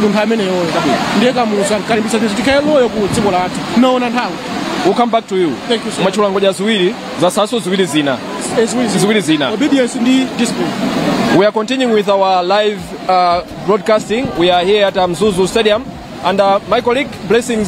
Munthu ameneyoyo ndiye Kamuzu ankalimbitsa kuti tikhale loyal ku dziko lathu. Naona nthawi. We'll come back to you. Thank you, sir. Mwatchula ngodya ziwiri, zasaso ziwiri zina. Ziwiri. Ziwiri zina. Obedience ndi discipline. We are continuing with our live broadcasting. We are here at Mzuzu Stadium, and my colleague Blessings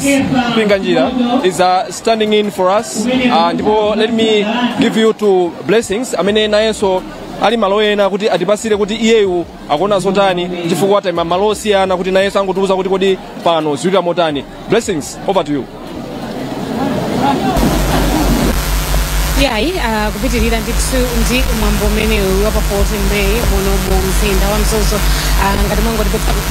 Pinganjira is standing in for us. Ndipo let me give you to Blessings amene nayenso ali malo ena kuti atipasire kuti iyeyu akuona zotani, chifukwa taima malo osiyana, kuti nayenso angotiuza kuti kodi pano zikuita motani. Blessings, over to you. Yayi, kupitirira ndithu ndi mwambo umenewu wa pa 14 May muno mu mzinda wa Mzuzu. Ngati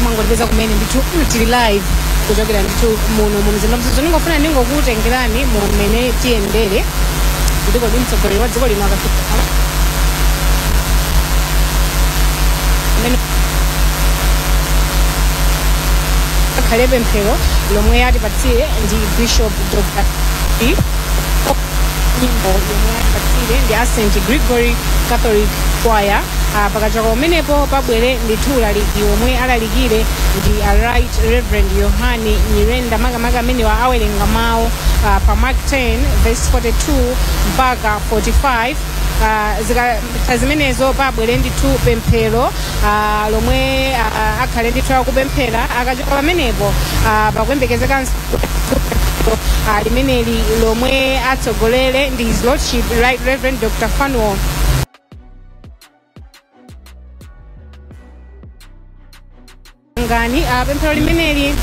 mwangotipeza kumene, ndithu tili live kuchokera ndithu muno mu mzinda wa Mzuzu. Ningofuna ningokutengerani mu mmene tiyendere kuti kodi mtsogoleri wa dziko lino akafika amene akhale pemphero lomwe atipatsire ndi Bishop Dr. P. Nyimbo yomwe atipatsire ndi a St Gregory Catholic Choir. Pakachoka umenepo pabwere ndithu ulaliki omwe alalikire ndi a Right Reverend Yohani Nyirenda. Makamaka amenewa awerenga mawu pa Mark 10 verse 42 mpaka 45. Zikatha zimenezo pabwere ndithu pemphero lomwe akhale ndithu akupemphera. Akachoka pamenepo pakuyembekezekanso limeneli lomwe atsogolere ndi His Lordship Right Reverend Dr. Fanuel Ngani. Pemphero limeneli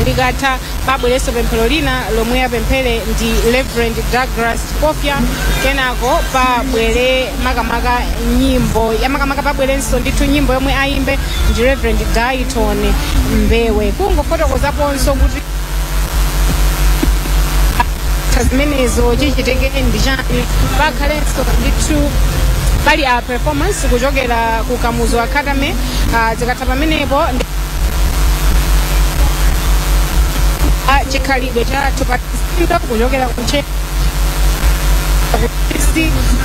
likatha pabwerenso pemphero lina lomwe apemphere ndi Reverend Douglas Kofia. Kenako pabwere makamaka nyimbo ya makamaka, pabwerenso ndithu nyimbo yomwe ayimbe ndi Reverend Dayton Mbewe. Kungofotokozaponso kuti zimenezo chichitike ndi chani, pakhalenso ndithu pali a performance kuchokera ku Kamuzu Academy. Zikatha pamenepo chikhalidwe chathu pa Sindo kuchokera kuche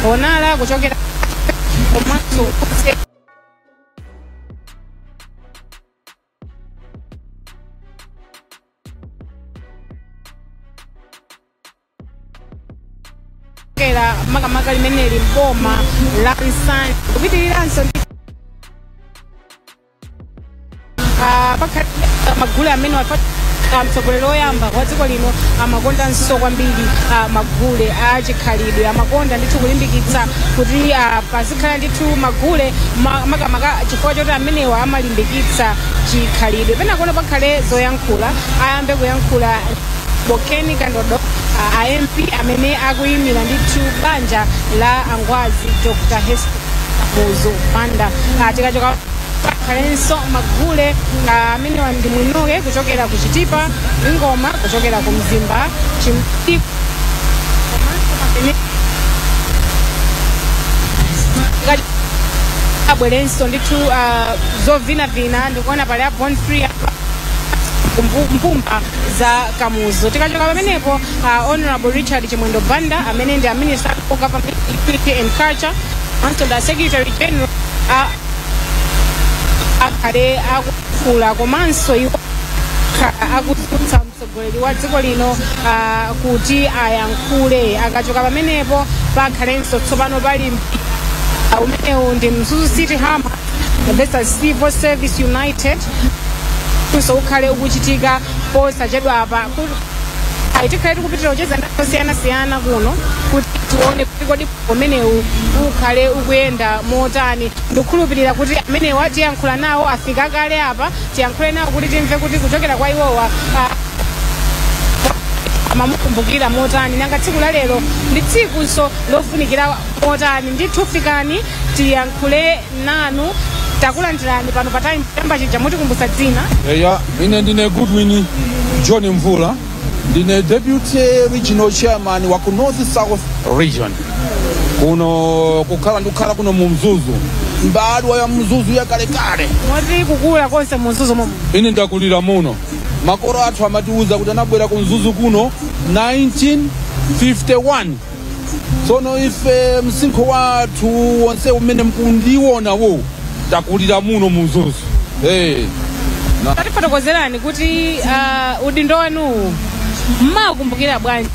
onala kuchokera komanso kuchokera makamaka limeneli mboma la Nsanje, kupitiriranso ndi pakhale magule amene mtsogoleri oyamba wa dziko lino amakondanso kwambiri magule achikhalidwe. Amakonda ndithu kulimbikitsa kuti pazikhala ndithu magule, makamaka chifukwa choti amenewa amalimbikitsa chikhalidwe. Penakono pakhale zoyankhula. Ayambe kuyankhula Bokeni Kandodo, a MP amene akuyimira ndithu banja la Angwazi Dr. Hastings Kamuzu Banda. Tikachoka pakhalenso magule amenewa ndi Mwinoke kuchokera ku Chitipa, Ngoma kuchokera ku Mzimba, Chimti komanso pamene abwerenso ndithu zovinavina. Ndikuona pali a Born Free apa, mpumba za Kamuzu. Tikachoka pamenepo Honorable Richard Chimwendo Banda amene ndi a Minister of Government, Equity and Culture komanso the Secretary General akhale akuyankhula komanso iwo akutsutsa mtsogoleri wa dziko lino kuti ayankhule. Akachoka pamenepo pakhalenso tsopano pali mpira umenewu ndi Mzuzu City Hammer versus Civil Service United, so ukhale ukuchitika posachedwa apa. Tikhale tikupitira kucheza ndosiyanasiyana kuno kuti tione kuti kodi umenewu ukhale ukuyenda motani. Ndikukhulupirira kuti amenewa tiyankhula nawo, afika kale apa, tiyankhule nawo kuti timve kuti kuchokera kwa iwowa amamukumbukira motani, nanga tsiku la lero ndi tsikunso lofunikira motani. Ndithu fikani tiyankhule nanu. Takulandirani pano pa Time. Tamba chija mutikumbutsa dzina. Eya, ine ndine Goodwin John Mvula, ndine deputy regional chairman wa ku North South Region kuno. Kukhala ndikukhala kuno mu Mzuzu, mbadwa ya Mzuzu yakalekale. Moti kukula konse mu Mzuzu momwe? Ine ndakulira muno. Makolo athu amatiuza kuti anabwera ku Mzuzu kuno 1951. Tsono ife msinkhu wathu wonse umene mkundiwonawo takulira muno mu Mzuzu, hey. Tatifotokozerani kuti udindo wanuwu mmakumbukira bwanji?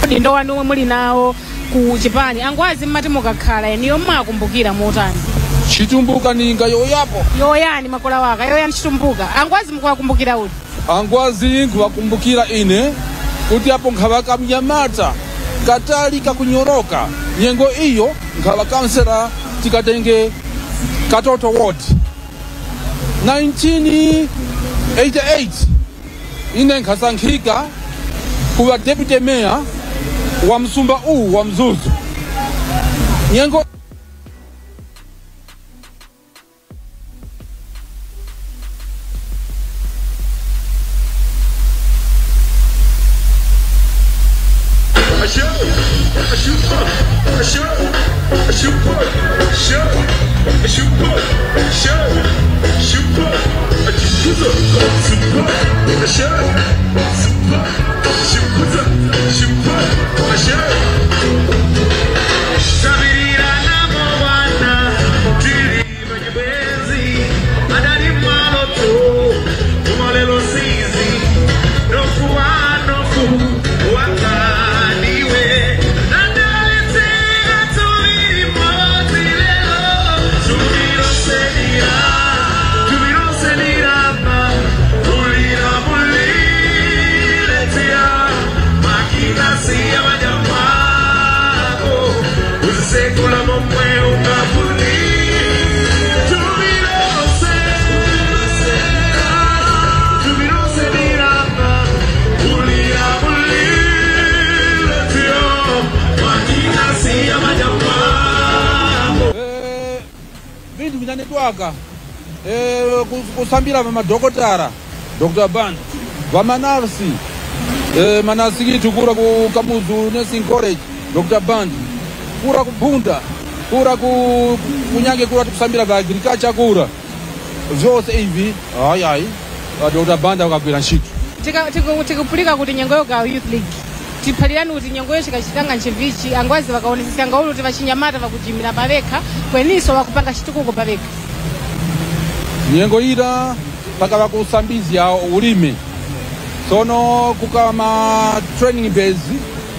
Udindo wanu muli nawo ku chipani, angwazi mmati mukakhala eniyo mmakumbukira motani? Chitumbuka ninga yoyapo. Yoyani makola waka yoyani chitumbuka, angwazi mukuwakumbukira uti? Angwazi nkuwakumbukira ine kuti apo nkhawa kamnyamata katali kakunyoroka nyengo iyo nkhawa kansera tikatenge Katoto Ward 1988 ine nkhasankhika kuwa deputy mayor wa msumba uwu wa Mzuzu nyengo Vintu vinanetwaka kusambira vamadhokotara Dr. Band vamanarsi manasi kitu kura ku Kamuzu Nursing College Dr. Band kura kubunda kura kunyange kura kusambira va agriculture kura vyose ivi ayi ayi Dr. Band akagwira ntchito. Tikupulika kuti nyengoyo ka Youth League tiphalirani kuti nyengoyo chikachitanga nchivichi angwazi vakaonesesa ngauli kuti vachinyamata vakuchimira pavekha kweniso vakupanga chitukuko pavekha. Nyengo ira paka vakusambizya ulimi sono kukama training base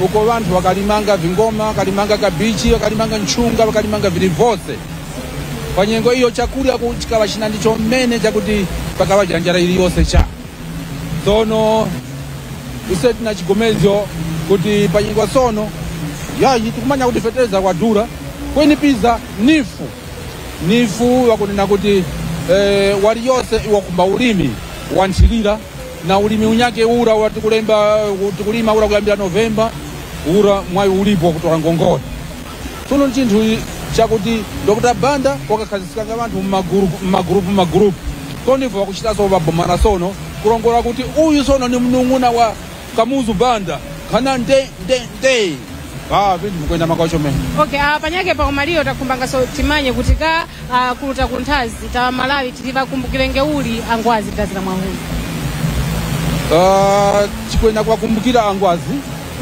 uko vanthu vakalimanga vingoma, vakalimanga kabichi, vakalimanga nchunga, vakalimanga vilivose. Pa nyengo iyo chakulya chikava china ndicho mmene chakuti pakava janjara iliyonse cha sono ise tina chigomezyo kuti panyengo sono yayi tikumanya kuti fetereza kwadura kweni piza nifu nifu wakunena kuti waliyonse wakumba ulimi wanthirira na ulimi unyake ura watikulemba tikulima ura kuyambira Novemba ura mwayi ulipo kutoka ngongole. Tsono chinthu chakuti Dr. Banda wakakhazikanga vanthu mmagurupu tonivo wakuchitaso vabomana sono kulongola kuti uyu sono ni mnung'una wa Kamuzu Banda kana nde nde nde vinthu vikuenda makacho mene. Okay, panyake pakumaliyo takumbangaso timanye kuti ka kuluta kunthazi ta Malawi tilivakumbukire ngeuli angwazi tazira mwahulu. Chikwenda kuwakumbukira angwazi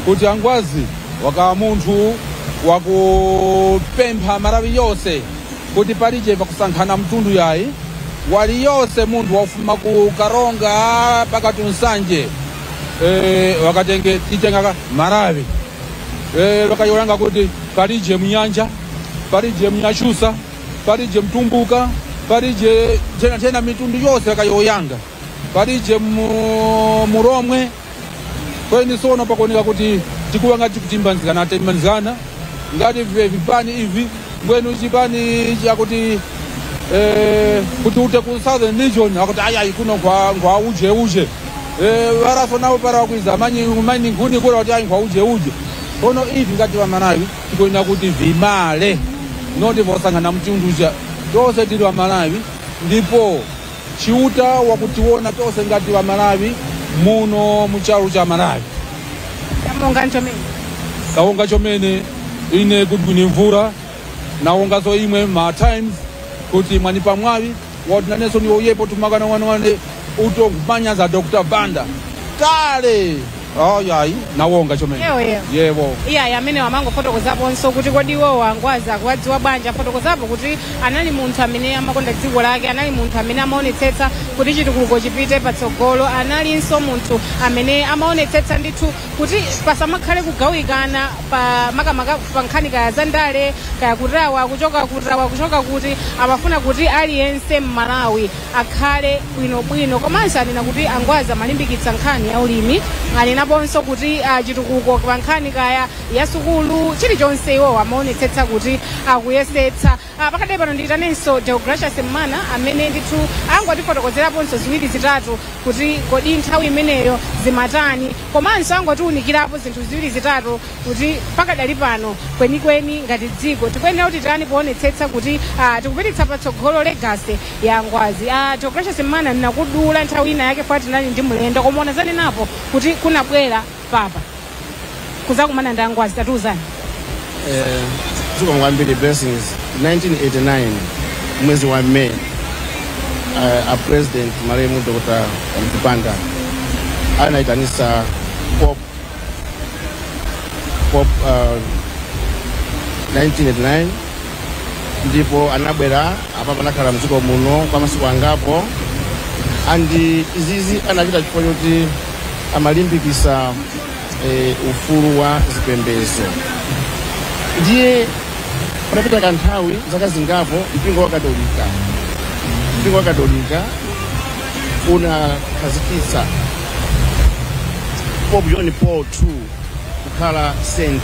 kuti angwazi waka munthu wakupempha Malawi yonse kuti palije pakusankhana mtundu yayi wali yonse munthu wafuma ku Karonga pakati Nsanje wakatenge titenga Malawi wakayolanga kuti palije mnyanja palije mnyachusa palije mtumbuka palije tena tena mitundu yonse wakayoyanga palije muromwe kweni sono pakuoneka kuti tikuwa ngati kutimbanzikana timbanzikana ngati vipani ivi ngwenu chipani chakuti kuti ute ku Southern Region akuti ayi kuno kwa uje uje varaso navo para kuiza manyi nkhuni kula kuti ayi kwa uje uje kono ivi ngati va Malawi tikuona kuti vimale noti vosangana mtundu tose tili wa Malawi ndipo chiuta wakutiona tose ngati wa Malawi muno muchalo cha Malawi. Kamonga chomene kaonga chomene ine Goodwin Mvura naongaso imwe ma times kuti mwanipa mwawi wati naneso niwoyepo tumakana wanwane uto kumanya za Dr. Banda kale Oh, yayi, nawonga chomene. Yewo, yewo. Yebo. Iyayi, amene wamangofotokozaponso kuti kodi iwowo angwazi akuwadziwa bwanji. Afotokozapo kuti anali munthu amene amakonda dziko lake, anali munthu amene amaonetsetsa kuti chitukuko chipite patsogolo, analinso munthu amene amaonetsetsa ndithu kuti pasamakhale kugawikana pa makamaka pa nkhani kaya za ndale, kaya kutawa kuchoka kutawa kuchoka kuti, amafuna kuti aliyense mMalawi akhale bwinobwino. Komanso anena kuti angwazi amalimbikitsa nkhani ya ulimi. Anenaponso kuti chitukuko pa nkhani kaya ya sukulu, chilichonse iwo amaonetsetsa kuti akuyesetsa. Pakadali pano ndiyitanenso Deogratius Mmana amene ndithu angotifotokozeraponso ziwiri zitatu kuti kodi nthawi imeneyo zimatani, komanso angotiwunikirapo zinthu ziwiri zitatu kuti pakadali pano kwenikweni ngati dziko tikuyenera kuti tani kuonetsetsa kuti tikupititsa patsogolo legacy ya ngwazi. Deogratius Mmana, ndinakudula nthawi ina yake fati tinali ndi mlendo, koma unazanenapo kuti kunabwera papa kuzakumana ndi angwazi, tatiuzani. Zikomo kwambiri, Blessings. 1989 mwezi wa May, a President malemu Dr. Mpanda anayitanisa Pope 1989, ndipo anabwera apa, panakhala mdziko muno kwa masiku angapo. And izizi anachita chifukwa choti amalimbikisa ufulu wa zipembedzo. Ndiye patapita kanthawi, zaka zingapo, mpingo wa Katolika unakhazikitsa Pope John Paul II kukhala saint.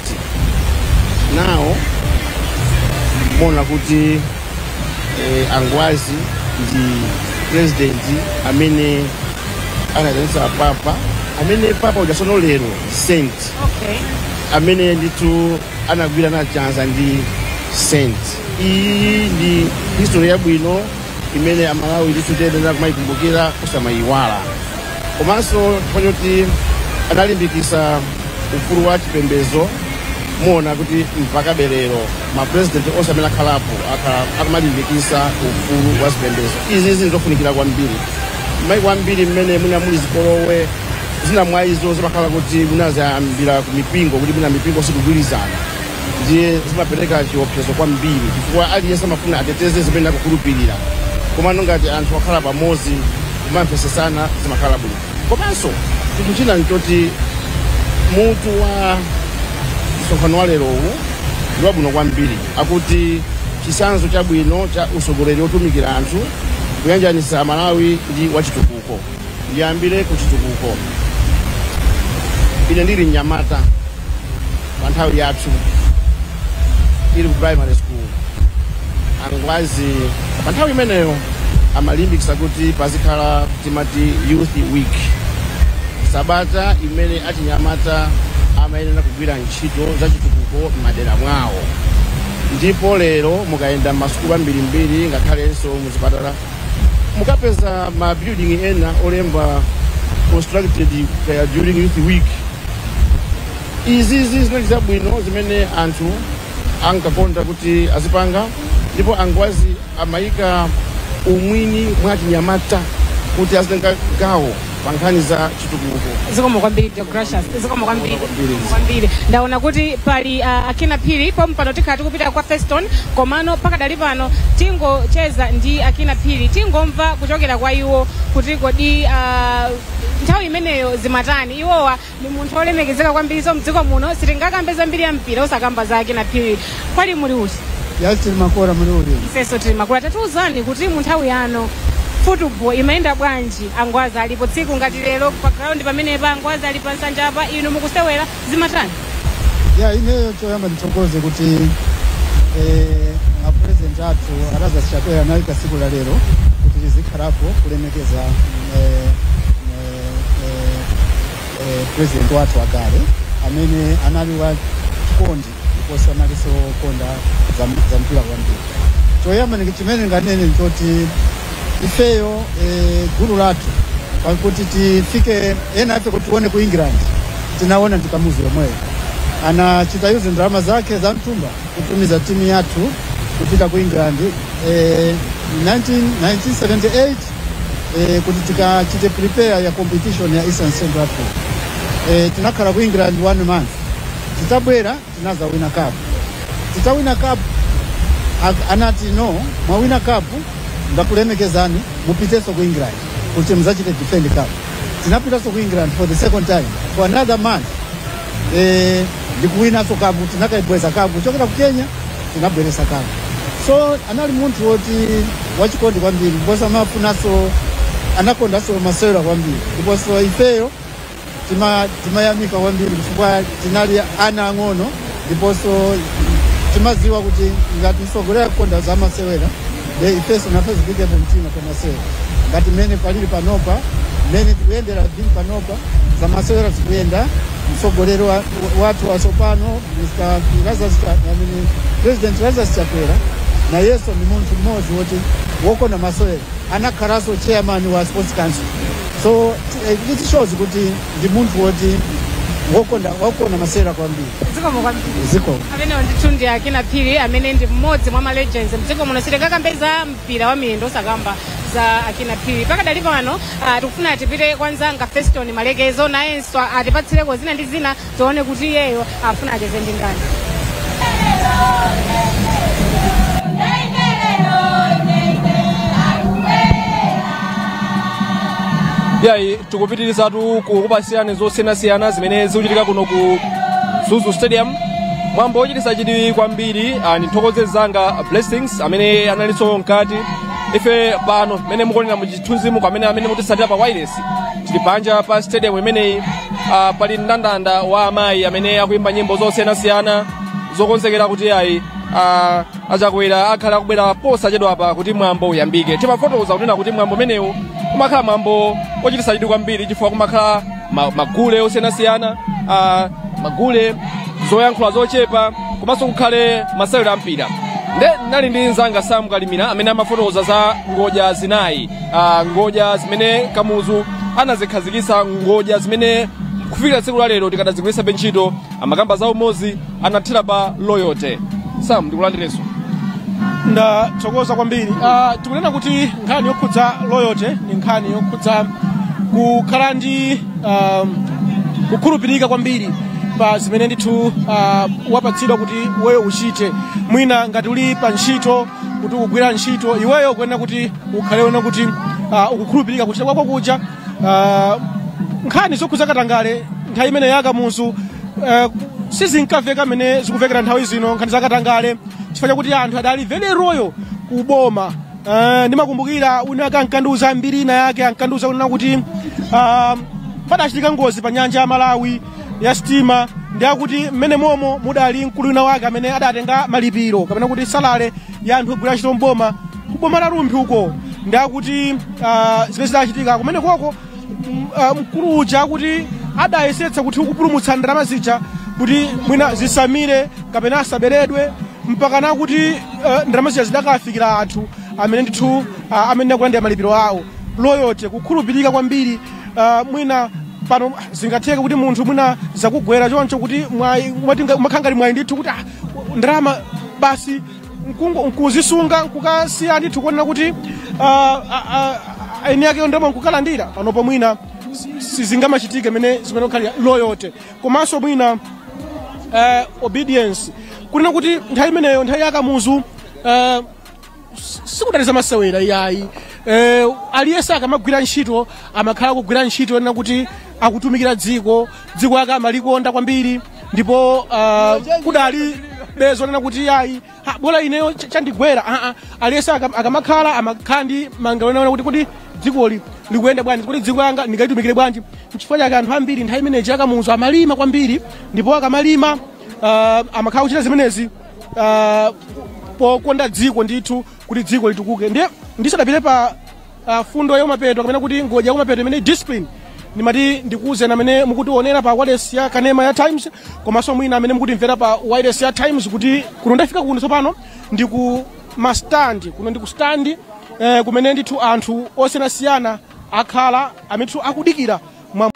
Nawo mona kuti angwazi ndi president amene anayitanitsa papa, amene papa uja sono lero saint, amene ndithu anagwira na chanza ndi saint. Iyi ndi history yabwino imene Amalawi ndithu tiyenera kumayikumbukira, kusamayiwala. Komanso chifukwa choti analimbikisa ufulu wa chipembedzo, muona kuti mpaka lero mapresident onse amene akhalapo akhala akumalimbikisa ufulu wa zipembedzo. Izi zinzofunikira kwambiri maiko ambiri mmene mwina muli zipolowe. Zina mwa izo zimakhala kuti munazayambira ku mipingo, kuti mwina mipingo sikugwirizana, ndiye zimapereka chiopsezo kwambiri chifukwa aliyense amafuna ateteze zimene akukhulupirira. Komano ngati anthu akhala pamodzi kumamvesesana, zimakhala bwino. Komanso chinthu china nchoti mutu wa msonkhano wa lerowu ndi wabwino kwambiri, akuti chitsanzo chabwino cha usogoleri wotumikira anthu, kuyanjanisa Malawi ndi wachitukuko. Ndiyambire ku chitukuko. Ine ndili mnyamata pa nthawi yathu tili ku primary school, angwazi pa nthawi imeneyo amalimbikisa kuti pazikhala timati Youth Week, sabata imene achinyamata amayenera kugwira ntchito za chitukuko m'madera mwawo. Ndipo lero mukayenda m'masukulu ambirimbiri, ngakhalenso muzipatala, mukapeza ma building ena olemba "constructed during Youth Week". Izizi zinali zabwino zimene anthu ankakonda kuti azipanga, ndipo angwazi amayika umwini mwa chinyamata kuti azitenga gawo pa nkhani za chitukuko. Zikomo kwambiri, Deogratius, zikomo kwambiri, zikomo kwambiri. Ndaona kuti pali akina Phiri pomwe pano, tikhala tikupita kwa Feston, komano pakadali pano tingocheza ndi akina Phiri, tingomva kuchokera kwa iwo kuti kodi nthawi imeneyo zimatani. Iwowa ni munthu olemekezeka kwambiri so mdziko muno sitingakambe zambiri ya mpira osakamba za akina Phiri. Kwali muli uti? Yasi, tili makora, muli uli? Ifenso tili makula. Tatiuzani kuti mu nthawi yano football imayenda bwanji, angwazi alipo, tsiku ngati lero pa ground pamenepa angwazi ali pa nsanja apa, inu mukusewera, zimatani? Ya, ineyo choyamba ndithokoze kuti apresident athu Lazarus Chakwera anayika tsiku la lero kuti lizikhalapo kulemekeza president wathu wakale amene anali wa chikondi ndiponso analinso konda za mpira kwambiri. Choyamba chimene nganene nchoti ifeyo gulu lathu, pakuti tifike ena ife kuti tione ku England, tinaona ndi Kamuzu yomweyo anachita use ndalama zake za mtumba kutumiza timu yathu kupita ku England 19, 1978 kuti tikachite prepare ya competition ya Eastern Central Africa. Tinakhala ku England one month, titabwera tinazawina cup. Titawina cup, anati, "No, mwawina cup, ndakulemekezani, mupitenso ku England kuti muzachite defend cup." Tinapitanso ku England for the second time for another month, ndikuwinanso cup. Tinakaibweza cup kuchokera ku Kenya, tinabweresa cup. So anali munthu woti wachikondi kwambiri, ndiponso amafunanso, anakondanso masewera kwambiri. Ndiponso ifeyo timayamika kwambiri chifukwa tinali ana ang'ono, ndiponso timaziwa kuti ngati mtsogoleri akukonda za masewera, de ifenso nafe zipikepo mtima pa masewera. Ngati mmene palili panopa, mmene tikuyendera vili panopa, za masewera zikuyenda. Mtsogoleri wathu watsopano, Mr. Lazarus, I mean, President Lazarus Chakwera, nayenso ni munthu mmodzi woti wokonda masewera, anakhalanso chairman wa Sports Council. So it shows kuti ndi munthu woti wokonda masewera kwambiri. Zikomo kwambiri. Zikomo. Amene ndithu ndi a Kinnah Phiri, amene ndi mmodzi mwa ma legends mdziko muno. Sitingakambe za mpira wa miyendo osakamba za a Kinnah Phiri. Pakadali pano tikufuna tipite kwa nzanga Feston Malekezo, nayenso atipatsireko zina ndi zina, tione kuti iyeyo afuna acheze ndi ndani. Yayi, tikupitirizatu kukupasirani zosiyanasiyana zimene zikuchitika kuno ku Mzuzu Stadium, mwambo wochititsa chidwi kwambiri. Ndithokoze zanga Blessings amene analinso mkati. Ife pano mmene mukuonera muchithunzimu, amene mutisatira pa wireless, tili panja pa stadium imeneyi. Pali mndandanda wa amayi amene akuimba nyimbo zosiyanasiyana zokonzekera kuti ayi, achakwera akhala akubwera posachedwapa kuti mwambo uyambike. Timafotokoza kunena kuti mwambo umenewu umakhala mwambo ochititsa chidwi kwambiri chifukwa kumakhala magule osiyanasiyana, magule, zoyankhula zochepa, komanso kukhale masewero ampira. Nde nali ndi nzanga Sam Kalimira amene amafotokoza za ngodya zinayi, ngodya zimene Kamuzu anazikhazikitsa, ngodya zimene kufikira tsiku la lero tikadazigwiritsabe ntchito. Amakamba za umodzi, anathira pa loyalty. Sam, ndikulandirenso. Ndathokoza kwambiri. Tikunena kuti nkhani yokhudza loyalty ni nkhani yokhudza kukhala ndi kukhulupirika kwambiri pa zimene ndithu wapatsidwa kuti iweyo uchite. Mwina ngati uli pa ntchito, kuti ukugwira ntchito, iweyo kuyenera kuti ukhale wena kuti ukukhulupirika kuchita kwako kuja. Nkhani zokhudza katangale nthawi imene yakamuzu sizinkamveka mmene zikuvekera nthawi zino, nkhani za katangale, chifukwa chakuti anthu adali very loyal kuboma. Ndimakumbukira wina ake ankandiuza mbiri ina yake, ankandiuza kunena kuti padachitika ngozi pa nyanja ya Malawi ya sitima, ndi akuti mmene momo mudali mkulu wina wake amene adatenga malipiro kapena kuti salary ya anthu ogwira ntchito mboma, kuboma la Rumphi uko. Ndi akuti zimene zidachitika kumene koko, mkulu uja akuti adayesetsa kuti kupulumutsa ndalama zija kuti mwina zisamire kapena asaberedwe, mpaka nakuti ndalama zija zidakafikira anthu amene ndithu amene akulandira malipiro awo. Loyalty, kukhulupirika kwambiri. Mwina pano zingatheke kuti munthu mwina zakugwera choncho kuti umakhala ngati mwayi ndithu kuti ndalama basi nkuzisunga, nkukasiya ndithu kuonera kuti eni ake ndalama nkukalandira. Panopo mwina sizingamachitike mene zimene kukhalira. Loyalty komanso mwina obedience, kunena kuti nthawi imeneyo, nthawi yakamuzu, sikudaliza masewera iyayi. Aliyense akamagwira ntchito amakhala kugwira ntchito ena kuti akutumikira dziko, dziko lake amalikonda kwambiri. Ndipo kudali bezo nena kuti yayi, bola ineyo chandigwera. Aliyense akamakhala amakhala ndi mangalonena kuti dzikoli likuyenda bwanji, kuti dziko langa ndingalitumikire bwanji. Nchifukwa chake anthu ambiri nthawi imeneyi akamuzu amalima kwambiri, ndipo akamalima amakhala kuchita zimenezi pokonda dziko ndithu, kuti dziko litukuke. Ndiye ndisadapite pa fundo yakumapeto kapena kuti ngodya yakumapeto imene discipline, ndimati ndikuwuzeni amene mukutionera pa wireless ya kanema ya Times, komanso mwina amene mukutimvera pa wireless ya Times, kuti kuno ndafika kuno tsopano ndi ku ma stand. Kuno ndi ku stand kumene ndithu anthu osiyanasiyana akhala amene akudikira mwa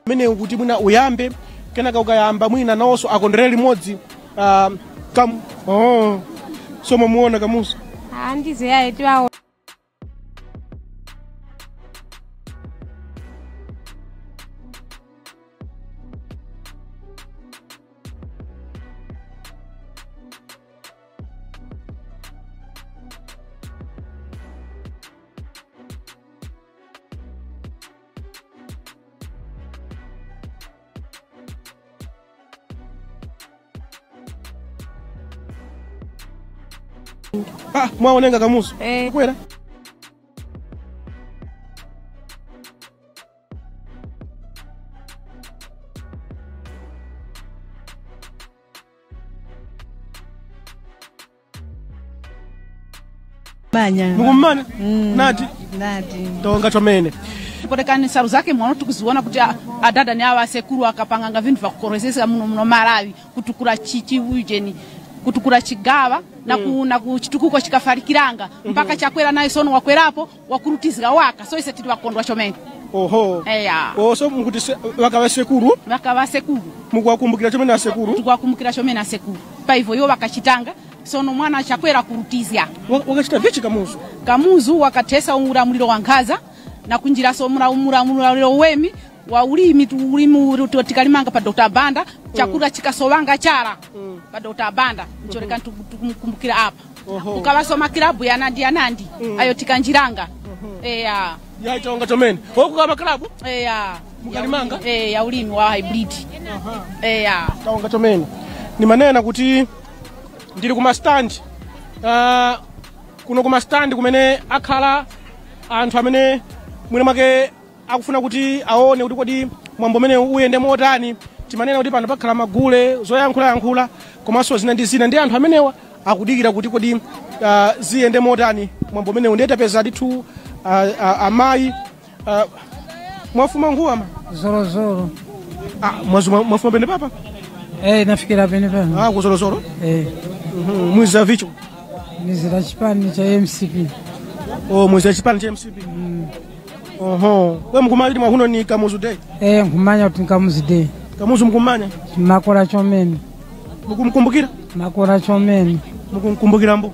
Amene kuti mwina uyambe, kenaka ukayamba mwina nawonso akondwerere limodzi. Kam oh so mwamuona Kamuzu? Andize yaye tiwawo. Ah, mwaonenga Kamuzu? Eh. Kwera. Manya. Mukumana? Nati? Nati. Tonga chomene. Potekani saru zake mwana tukuziona kuti adada ni awa asekuru akapanganga vintu vakukorozesa muno muno Malawi kutukura chichi ujeni kutukura chigawa na na kuchitukuko chikafarikiranga mpaka chakwera naye sono wakwerapo wakurutizira waka so ise tili wakondwa chomene. Oho. Eya. Oh, so mukuti wakawasekuru? Wakawasekuru. Mukuwakumbukira chomene asekuru? Tukuwakumbukira chomene asekuru. Paivo yo wakachitanga sono mwana chakwera kurutizia. Wakachita vichi Kamuzu? Kamuzu wakatesa uramuliro wa nkhaza na kunjira so muramuliro wemi wa ulimi ulimi tikalimanga pa Dr. Banda chakula chikasowanga chara pa Dr. Banda ncholeka tukumkumbukira apa. Ukawasoma kilabu ya nandi ya nandi ayo tikanjiranga. Eya. Ya itonga chomene. Okukama kilabu? Eya. Mukalimanga? Ya ulimi wa hybrid. Eya. Tonga chomene. Ni manena kuti ndili kuma stand. Kuno kuma stand kumene akhala anthu amene mwina mwake akufuna kuti aone kuti kodi mwambo umene uyende motani. Timanena kuti pano pakhala magule zoyankhulayankhula komanso zina ndi zina, ndi anthu amenewa akudikira kuti kodi ziyende motani mwambo umene. Ndiye tapeza ndithu amayi. Mwafuma nkhuwa ma? Zorozoro. Mwafuma pene papa? Nafikira pene papa. Kuzorozoro? Mwiza vicho? Nizira chipani cha MCP. Oh, mwiza chipani cha MCP. Oho. We mkumanya kuti mwahuno ni Kamuzu Day? Nkumanya kuti Kamuzu Day. Kamuzu mkumanya? Makora chomene. Mukumkumbukira? Makora chomene. Mukumkumbukira mbo?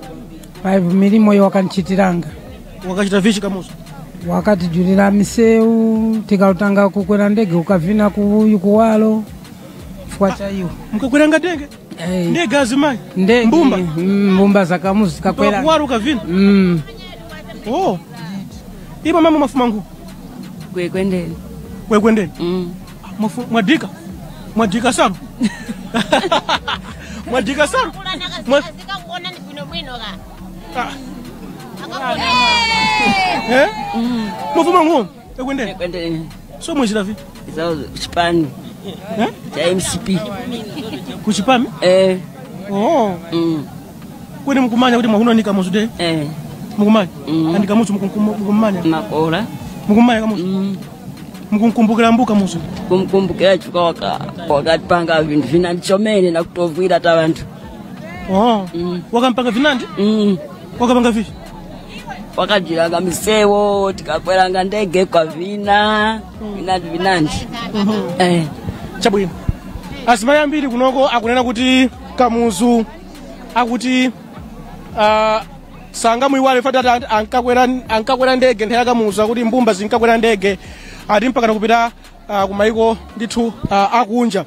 Paipo milimo iyo wakanchitiranga. Wakachita vichi Kamuzu? Wakatijulira miseu, tikautanga kukwera ndege ukavina kuuyu kuwalo. Fukwa cha iyo. Mkakwera ndege? Ndege azimai? Ndege. Mbumba? Mbumba za Kamuzu zikakwera. Kuwalo ukavina? Oh. Iba mama mafuma ngu? Kwekwendeni. Kwekwendeni? Mwadika? Mwadika saru? Mwadika saru? Mafuma ngu? Kwekwendeni? Kwekwendeni. So mwizira vi? Chipani. Cha MCP. Kuchipami? Oh. Kwene mkumanya kuti mwahuno ni Kamuzu Day? Mukumanya? Andi Kamuzu mukumanya? Makora. Mukumanya Kamuzu? Mukumkumbukira mbu Kamuzu? Kumkumbukira chifukwa wakatipanga vintu vinandi chomene na kutovwira ta vanthu. Oh. Wakampanga vinandi? Wakapanga vichi? Wakajiranga misewo, tikakweranga ndege kwa vina, vinandi vinandi. Chabwino. Azimayi ambiri kunoko akunena kuti Kamuzu akuti sanga muiwale fata ankakwera ndege nthawi ya Kamuzu akuti mbumba zinkakwera ndege ati mpaka kupita kumaiko ndithu akunja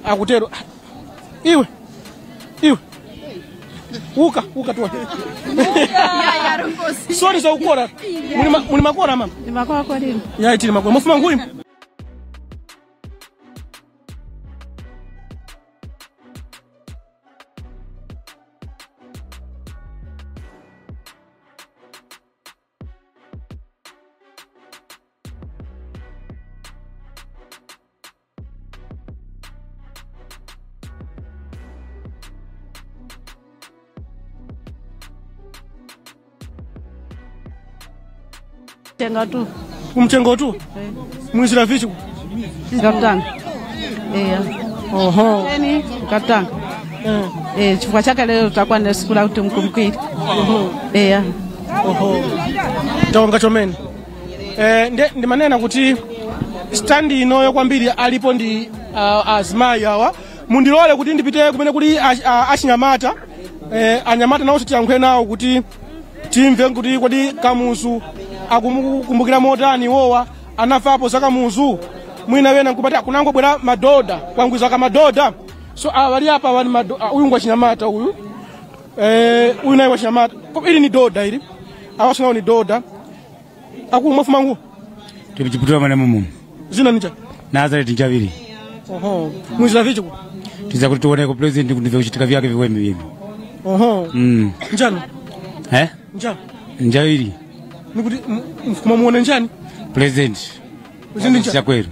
akutero. Iwe iwe uka tuwa. Sorry za ukora. Muli makora mama? Ni makora kwa nini? Ya itili makora. Mufuma ngui. Mchengo tu. Kumchengo tu? Mwizira vichu? Kaptana. Oho. Eni kaptana. Chifukwa chake leo tutakuwa na siku la kuti mkumbuke. Oho. Oho. Tonga chomene. Ndi manena kuti Standi inoyo kwambiri alipo ndi azimayi awa. Mundilole kuti ndipite kumene kuli achinyamata, anyamata nawo tiyankhule nawo kuti timve kuti kodi Kamuzu akumukumbukira motani wowa anafapo za Kamuzu. Mwina wena nkupata kunangobwera madoda kwangwiza kamadoda. So awali apa wali uyu ngwa chinyamata uyu, uyu naye wa chinyamata. Ili ni doda ili awaso ni doda akumafuma ngu tibichiputura mana mumu zina nicha Nazareth njaviri. Oho, mwizira vichi ku tiza kuti tuone ku president kuti kuchitika vyake viwemi vipi. Oho. Njani? Njani? Njaviri. Nikuti mfuma muone njani? President. President Chakwera.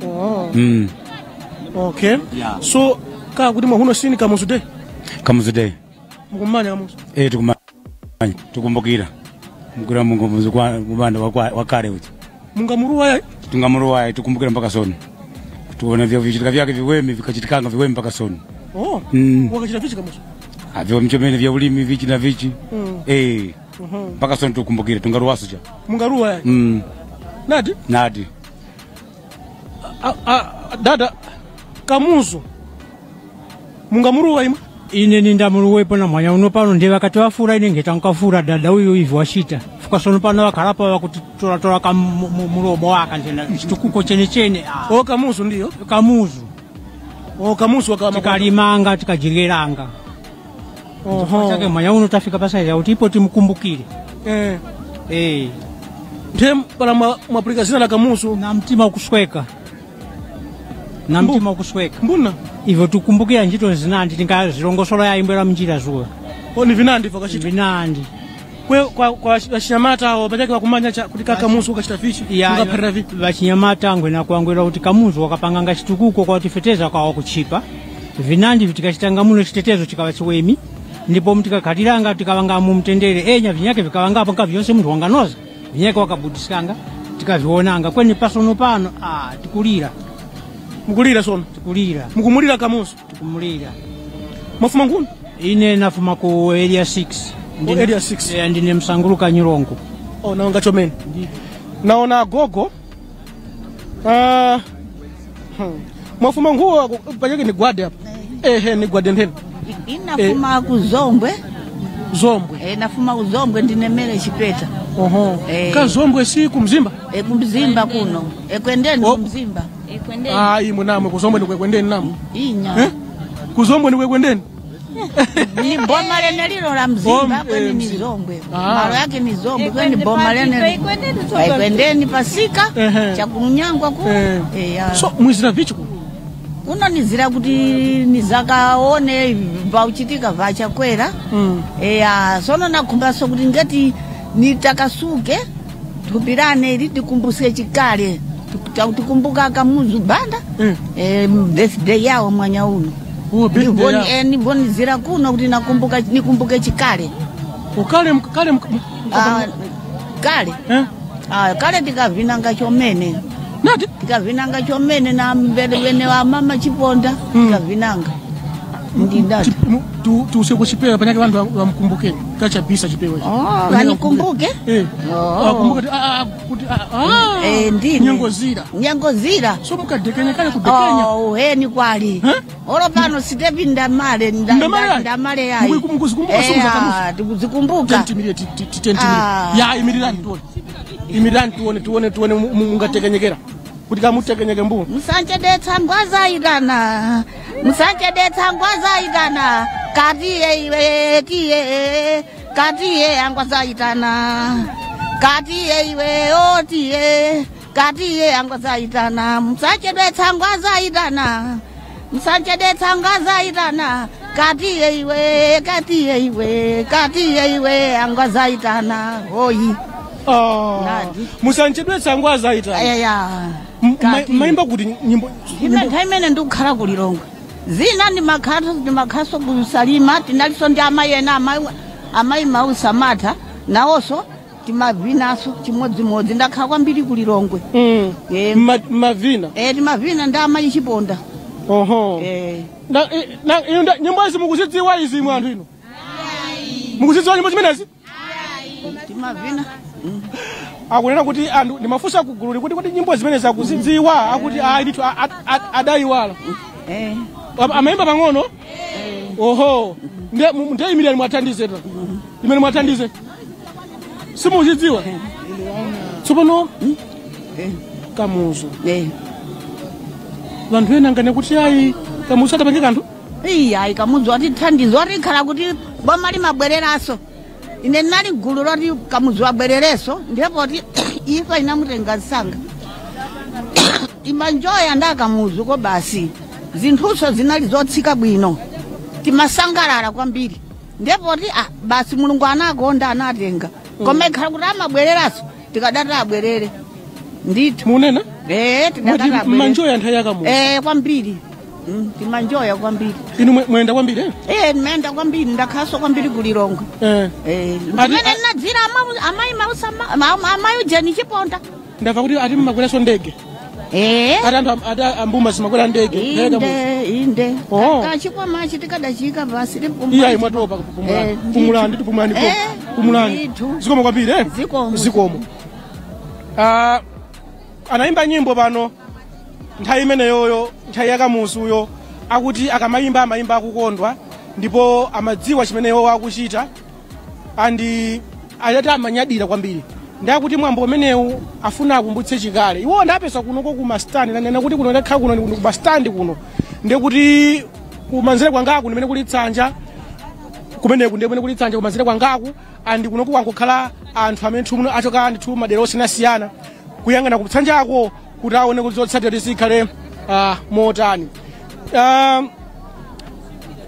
Oh. Okay. Yeah. So ka kuti mwahuno sini Kamuzu Day. Kamuzu Day. Mukumanya Kamuzu. Tukumanya. Tukumbukira. Mukura Mungu muzu kwa mubanda wakale uti. Mungamuruwa. Tungamuruwa tukumbukira mpaka soni. Tuona vyo vichitika vyake viwemi vikachitikanga viwemi mpaka soni. Oh. Wakachita vichi Kamuzu. Avyo mchomene vya ulimi vichi na vichi. Mpaka soni tukumbukira tungaruwaso cha. Mungaruwa. Nadi? Nadi. Dada Kamuzu mungamuruwa imwe ine nindamuruwepo na mwanya uno pano ndiye wakati wafura ine ngeta nkafura dada uyu ivi washita fuka sono pano wakalapa wakuti tora tora ka muromo waka ndena chitukuko chene chene. O Kamuzu ndiyo Kamuzu. O Kamuzu wakama tikalimanga tikajigeranga. Oho chake mwanya uno tafika pasa ya utipo timkumbukire. Ndiye pala mwapulika zina la Kamuzu na mtima ukusweka. Na mtima ukusweka. Mbona? Ivo tukumbukira ntchito zinandi tingazilongosola ya imbwera mnjira zuwa. O ni vinandi vakachita. Vinandi. Kwa vachinyamata awo pachake wakumanya kuti Kamuzu wakachita fichi. Ya vachinyamata angwe na kuangwera kuti Kamuzu wakapanganga chitukuko kwa tifeteza kwa wakuchipa. Vinandi vitikachitanga muno chitetezo chikawa chiwemi. Ndipo mtikakhatiranga tikawanga mu mtendere enya vinyake vikawanga apo nkavyonse munthu wanganoza. Vinyake wakabudisikanga tikavionanga kweni pasono pano tikulira. Mukulira sono? Tikulira. Mukumulira Kamuzu? Tikumulira. Mafuma nguni? Ine nafuma ku area 6. Ndine, area 6. Ndine msanguluka Nyilongo. Oh, naonga chomeni. Naona gogo. Mafuma nguo pachake ni gwade hapa. Ni gwade ndeni. Inafuma ku Zombwe. Zombwe. Nafuma ku Zombwe ndine mele chipeta. Oho. Ka Zombwe si kumzimba? Kumzimba kuno. Kwendeni kumzimba. Imwe namwe kuzombwe ni kwendeni namwe. Inya. Kuzombwe ni kwendeni. Ni boma lene lilo la Mzimba kweni ni Zombwe. Malo yake ni Zombwe kweni boma lene. Kwendeni pasika cha kunyangwa ku. So mwizira vichi ku. Kuno nizira kuti nizakaone pauchitika vachakwera. Sono nakhumbaso kuti ngati nitakasuke tupirane ili tikumbuse chikale. Tikumbuka Kamuzu Banda. Birthday yawo mwanya uno. Nivoni zira kuno kuti nakumbuka nikumbuke chikale. Ukale kale kale. Kale tikavinanga chomene. Nati tikavinanga chomene na mbele wene wa mama Chiponda tikavinanga. Ndindati. Tu useko chipewa panyake vantu vamkumbuke. Kachabisa chipewa. Oh, vanikumbuke? Wakumbuke kuti ndini. Nyengo zira. Nyengo zira. So mukadekenya kale kudekenya. Oh, ni kwali. Oro pano sitepi ndamale ndamale yayi. Mukuzikumbuka songo za Kamuzu. Tikuzikumbuka. Tentimire. Ya imirirani tuone. Imirirani tuone mungatekenyekera. Kuti kamutekenyeke mbu. Musanchedetsa ngwaza idana. Musanchedetsa ngwaza idana. Katiye iwe tiye. Katiye angwaza idana. Katiye iwe otiye. Katiye angwaza idana. Musanchedetsa ngwaza idana. Musanchedetsa ngwaza idana. Katiye iwe, katiye iwe, katiye iwe angwaza idana. Oyi. Oh. Musanchedetsa ngwaza idana. Eya. Maimba kuti nyimbo ine ndikukhala kulilongo. Zina ndi makhaso kusalima tinaliso ndi amayi ena amayi mausamata nawonso timavinaso chimodzimodzi ndakhala kwambiri kulilongwe. Mavina timavina ndi amayi Chiponda. Oho. Na nyimbo izi mukuzidziwa izi mwa anthu ino? Mukuzidziwa nyimbo zimenezi? Timavina. Akunena kuti anthu ndimafunsa kugululi kuti kuti nyimbo zimene zakuzidziwa akuti ayi ndithu adayiwala. Amayimba pang'ono. Oho, ndiye imiliyani mwathandize ta imene mwathandize simuzidziwa tsopano Kamuzu. Vanthu ena ngane kuti ayi Kamuzu adapange kanthu. Iya, Kamuzu atithandiza atikhala kuti boma limabwereranso. Ine nali gulu loti Kamuzu abwererenso, ndipo ti ifa inamutenga msanga. Timanjoya nda Kamuzu ko basi. Zinthuso zinali zotsika bwino. Timasangalala kwambiri. Ndipo ti basi Mulungu anakonda anatenga. Koma ikhala kuti amabwereranso tikadati abwerere. Ndithu. Munena? Tikadati abwerere. Manjoya nthawi ya Kamuzu. Kwambiri. Timanjoya kwambiri. Inu mwenda kwambiri? Mwenda kwambiri, ndakhaso kwambiri kulilongo. Ndimene nadzira amayi mausa amayi Jeni Chiponda. Ndamva kuti ati mmakweraso ndege. Ati anthu ati ambuma zimakwera ndege. Inde, inde. Kachikwama chitikadachika basi. Iya imwatopa kupumulani. Pumulani ndithu pumulani. Pumulani. Zikomo kwambiri Zikomo. Zikomo. Anaimba nyimbo pano nthawi imeneyoyo, nthawi ya Kamuzuyo, akuti akamayimba amayimba akukondwa ndipo amadziwa chimeneyo akuchita andi ayati amanyadira kwambiri. Ndakuti mwambo umenewu afuna akumbutse chikale. Iwo ndapesa kunoko ku mastandi, nanena kuti kuno ndakhala kuno ku mastandi kuno. Ndekuti kumanzere kwangaku ndimene kuli tsanja, kumeneku ndimene kuli tsanja kumanzere kwangaku, andi kunoku kwangokhala anthu amene muno achoka ndithu madera osiyanasiyana kuyang'ana kutsanjako kuti aone kuti zotsatira tizikhale motani.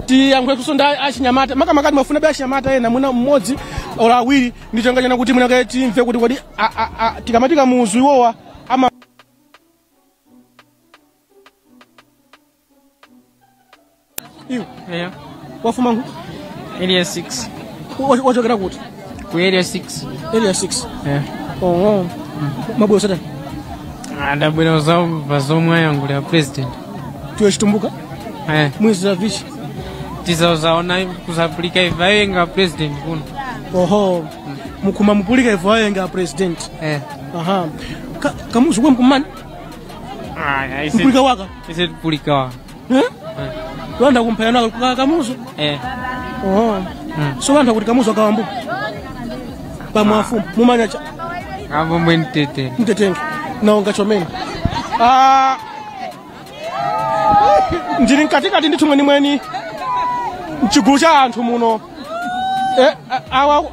Tiyankhule kusonda achinyamata makamaka mafuna be achinyamata ena mwina mmodzi ola awiri ndi changachana kuti mwina timve kuti kodi tikamati Kamuzu iwowa ama iwo. Wafuma ngu? Area 6. Wachokera kuti? Ku area 6. Area 6. Oh. Mabwe satani. Ndabwera zomwe ayankhula president. Tiwe chitumbuka? Mwezi za vichi. Tizaona kusapulika ivayenga president kuno. Oho. Mukuma mupulika ivayenga president. Aha. Kamuzu kwa mkumani? Mpulika waka? Ise pulika waka. Lwanda kumpayana Kamuzu? Oho. So lwanda kuti Kamuzu akawambu? Pamwafu mumanya cha. Abo mwentetenge. Mtetenge. Naonga chomene. Ndili mkatikati ndithu mwenimweni mchigulu cha anthu muno. Awa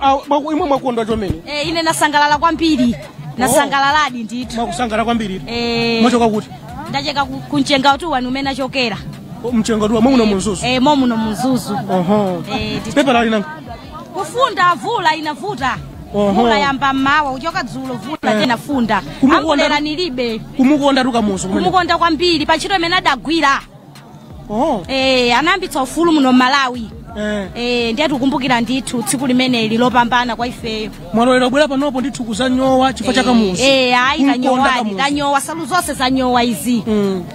imwe mwakondwa chomene. Ine nasangalala kwambiri. Nasangalaladi ndithu. Mwakusangala kwambiri. Mwachoka kuti? Ndacheka kumchenga utu wanu umene achokera. Mchenga utu muno Mzuzu. Muno Mzuzu. Oho. Pepa lali nanga. Kufunda vula inavuta. Vula yamba mawa uchoka dzulo vula tena funda. Amulera nilibe. Kumukonda tu Kamuzu. Kumukonda kwambiri pa ntchito imene adagwira. Anayambitsa ufulu muno Malawi. Ndiye tikukumbukira ndithu tsiku limeneli lopambana kwa ifeyo. Mwalolera bwera panopo ndithu kuzanyowa chifukwa cha Kamuzu. Ayi tanyowa, tanyowa salu zonse zanyowa izi.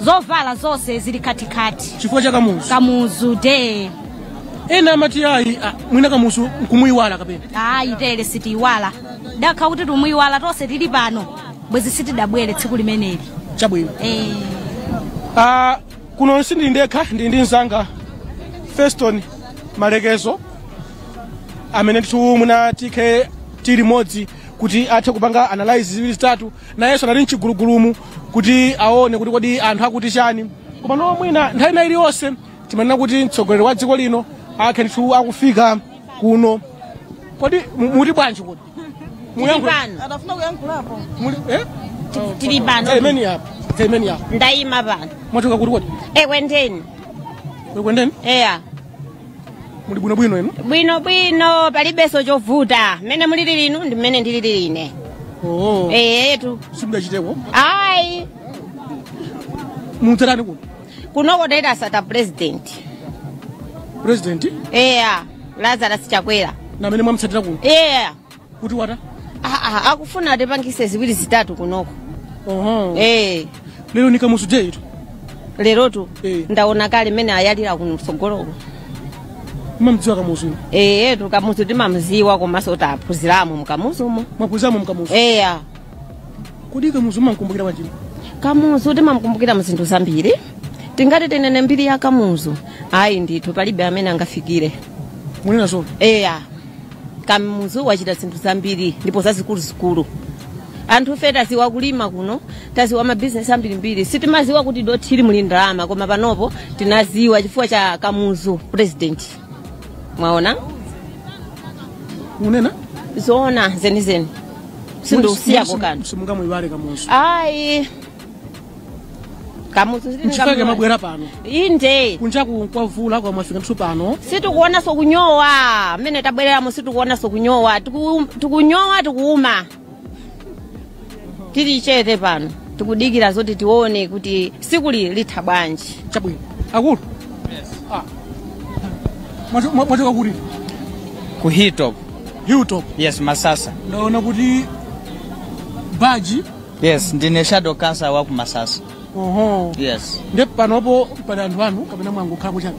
Zovala zonse zili katikati. Chifukwa cha Kamuzu. Kamuzu de. Ena amati ayi mwina Kamuzu nkumuiwala kapena. Ayi tere sitiiwala. Dakha kuti tumuiwala tonse tili pano. Bwezi sitidabwere tsiku limeneli. Chabwino. Kuno sindili ndekha ndi nzanga Feston Malekezo amene ndithu muna TK tili modzi kuti athe kupanga analyze ziwiri zitatu nayenso anali mchigulugulumu kuti aone kuti kodi anthu akuti chani. Koma no mwina nthawi ina iliyonse timanena kuti mtsogoleri wa dziko lino akhe ndithu akufika kuno. Kodi muti bwanji kodi? Atafuna kuyankhulapo. Muli Tili pano. Temeni apa. Temeni apa. Ndayima pano. Mwachoka kuti kodi? Kwendeni. Kwendeni? Eya. Muli bwino bwino inu? Bwino bwino palibenso chovuta. Mmene mulili linu ndi mmene ndilili ine. Oh. Tu. Simudachiteko? Ayi. Muterani kuno? Kunoko ndaita sata president. President? Eya. Lazarus Chakwera. Na amene mwamutsatira kuno? Eya. Kuti wata? Akufuna atipangise ziwiri zitatu kunoko. Oho. Lero ni Kamuzu day itu. Lerotu. Ndaona kale mmene ayalira kuno mtsogoloko. Mamdziwa Kamuzu? Tu Kamuzu timamziwa komanso taphunziramo mKamuzumo. Mwaphunziramo mKamuzu? Eya. Kodi Kamuzu mumamkumbukira bwanji? Kamuzu timamkumbukira mzinthu zambiri. Tingati tinene mbiri ya Kamuzu, ayi ndithu palibe amene angafikire. Munena zona? Eya, Kamuzu wachita zinthu zambiri ndipo zazikuluzikulu. Anthu fe taziwa kulima kuno, taziwa mabizinesi ambirimbiri. Sitimaziwa kuti dothiri muli ndalama, koma panopo tinaziwa chifukwa cha Kamuzu president. Mwaona? Munena? Zoona zenizeni. Sindusiyako kanthu. Simungamuiwale Kamuzu. Ayi. Kamuzu Nchifukwa mabwera pano. Inde. Kunjaku kwavula kwa mwafika mthu pano. Situkuonanso kunyowa. Mmene tabwereramo situkuonanso kunyowa. Tikunyowa tikuuma. Tili chete pano. Tikudikira zoti tione kuti sikuli litha bwanji. Chabwino. Akulu. Yes. Ah. Mwachoka kuti? Ku Hilltop. Hilltop. Yes, Masasa. Ndaona kuti baji. Yes, ndine shadow councillor wa ku Masasa. Oho. Yes. Ndi panopo pali anthu anu kapena mwangokhala kuchabe.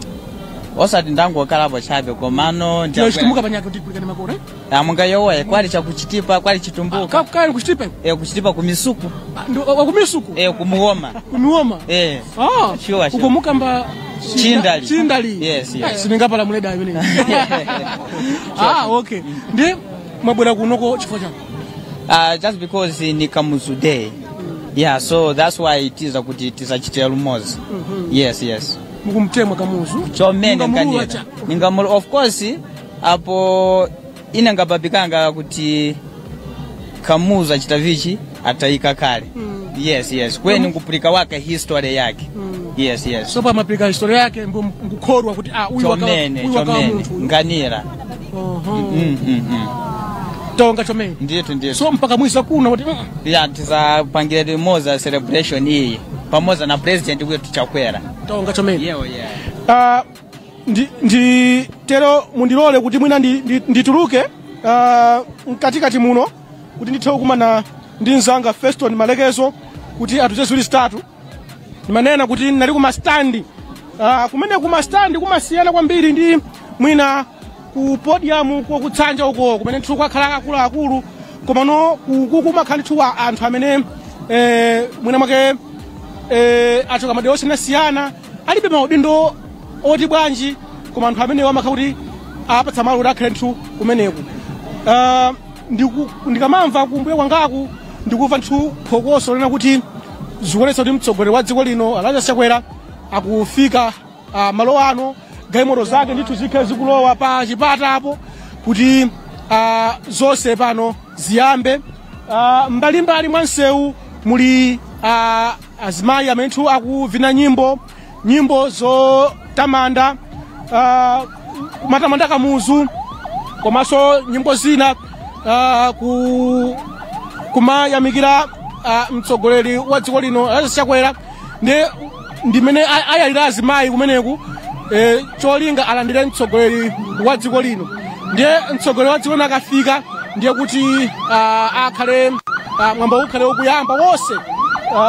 Osati ndangokhala chabe komano ndiyachitumbuka panyake kuti kulikani makore. Amunga yowe kwali chakuchitipa kwali chitumbuka. Kwali kuchitipa. Kuchitipa kumisuku. Kumisuku. Kumuoma. Kumuoma. Ah. Sure. Uko mukamba Chindali. Chindali. Yes, yes. Siningapala muleda imene. Ah, okay. Ndi mwabwera kunoko chifukwa chani? Just because ni Kamuzu Day. Yeah, so that's why it is kuti tisachitira lumozi. Yes, yes. Mukumtemwa Kamuzu. Chomene nganira. Ningamulu, of course, apo ine ngapapikanga kuti Kamuzu achita vichi atayika kale. Yes, yes. Kweni ngupulika wake history yake. Yes, yes. So pamapulika history yake ngukholwa kuti uyu wakawa munthu. Nganira. Tonga chomene. Ndiye. So mpaka mwisa kuno kuti yeah, tisapangira limoza celebration iyi pamoja na president wetu Chakwera. Tonga chomene. Yeah, yeah. Ndi tero mundilole kuti mwina ndituluke mkatikati muno kuti ndithe kukumana ndi nzanga Feston Malekezo kuti atuze ziwiri zitatu. Ndimanena kuti nali kumastandi. Kumene kumastandi kumasiyana kwambiri ndi mwina ku podium ko kutsanja uko kumene nthu kwakhala akuluakulu komano kukumakhala nthu anthu amene mwina mwake achoka madera osiyanasiyana alibe maudindo oti bwanji koma anthu amene amakhala kuti apatsa malo kuti akhale nthu kumeneku. Ndikamamva kumbuyo kwangaku ndikumva nthu phokoso lena kuti zikuonetsa kuti mtsogoleri wa dziko lino Lazarus Chakwera akufika malo ano. Galimoto zake ndithu zikhe zikulowa pa chipata apo kuti zonse pano ziyambe. Mbalimbali mwa msewu muli azimayi amene akuvina nyimbo zotamanda matamanda Kamuzu komanso nyimbo zina kumayamikira mtsogoleri wa dziko lino Lazarus Chakwera. Ndimene ayalira azimayi kumeneku cholinga alandire mtsogoleri wa dziko lino. Ndiye mtsogoleri wa dziko lino akafika ndiye kuti akhale mwambo ukhale ukuyamba wonse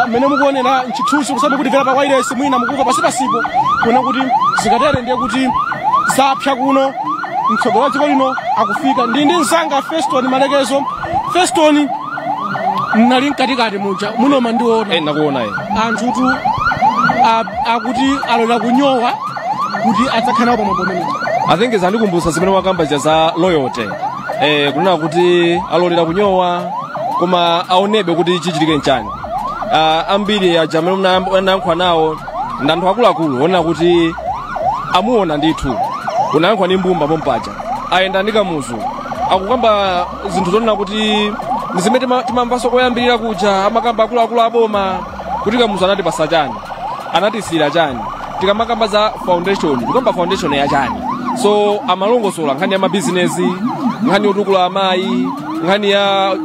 mmene mukuonera mchithunzi kusambe kuti vera pa wireless mwina mukuka pasipasipo kuona kuti zikatere ndiye kuti zapsa kuno mtsogoleri wa dziko lino akufika. Ndi mzanga Feston Malekezo. Feston, nali mkatikati muja muno mandiona. Nakuona ine. Anthutu akuti alolera kunyowa kuti adzakhala nawo pamwambo umenewu. I think zandikumbusa zimene wakamba za loyalty. Kunena kuti alolera kunyowa koma aonebe kuti chichitike nchani. Ambiri aja amene anayankhula nawo ndi anthu akuluakulu onena kuti amuona ndithu. Unayankhula ndi mbumba pompaja. Ayenda ndi Kamuzu. Akukamba zinthu zonena kuti ndizimene timamvanso koyambirira kuja amakamba akuluakulu aboma kuti Kamuzu anati pasa chani, anatisira chani. Tikamakamba za foundation, tikamba foundation ya chani. So amalongosola nkhani ya mabizinesi, nkhani yotukula amayi, nkhani ya